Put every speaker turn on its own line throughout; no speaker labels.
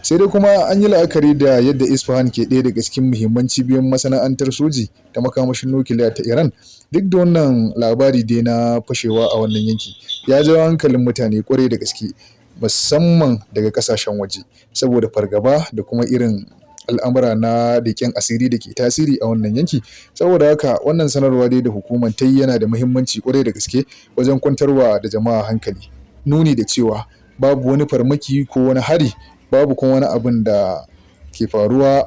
Sai dai kuma an yi la'akari da yadda Isfahan ke ɗaya daga cikin muhimman cibiyoyin masana'antar soji ta makamashin nukiliya ta Iran. Duk da wannan labari dai na fashewa a wannan yanki ya jawo hankalin mutane kwarai da gaske, musamman daga kasashen waje, saboda fargaba da kuma irin al'amura na leƙen asiri da ke tasiri a wannan yanki. Saboda haka wannan sanarwa dai da hukumar ta yi yana da muhimmanci kwarai da gaske wajen kwantarwa da jama'a hankali, nuni da cewa babu wani farmaki ko wani hari, babu kuma wani abin da ke faruwa.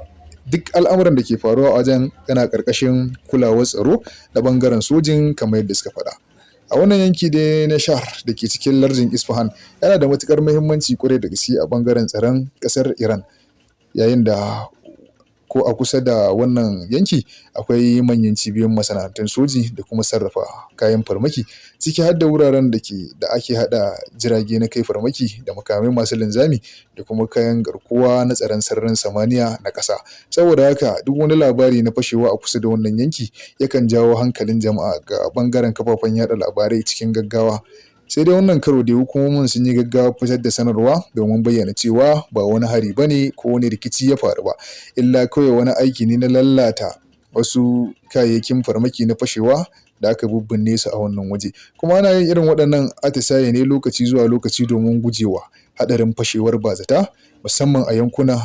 Duk al'amuran da ke faruwa a wajen yana ƙarƙashin kulawar tsaro na ɓangaren sojin, kamar yadda suka faɗa. A wannan yanki dai na Shar da ke cikin lardin Isfahan yana da matuƙar muhimmanci kwarai da gaske a ɓangaren tsaron ƙasar Iran, yayin da ko a kusa da wannan yanki akwai manyan cibiyoyin masana'antun soji da kuma sarrafa kayan farmaki, ciki har da wuraren da ke da ake hada jirage na kai farmaki da makamai masu linzami da kuma kayan garkuwa na tsaron sararin samaniya na ƙasa. Saboda haka duk wani labari na fashewa a kusa da wannan yanki yakan jawo hankalin jama'a ga bangaren kafafen yada labarai cikin gaggawa. Sai dai wannan karo da hukumomin sun yi gaggawa fitar da sanarwa domin bayyana cewa ba wani hari ba ne ko wani rikici ya faru ba, illa kawai wani aiki ne na lalata wasu kayayyakin farmaki na fashewa da aka bubbinne su a wannan waje. Kuma ana yin irin waɗannan atisaye ne lokaci zuwa lokaci domin gujewa haɗarin fashewar bazata, musamman a yankuna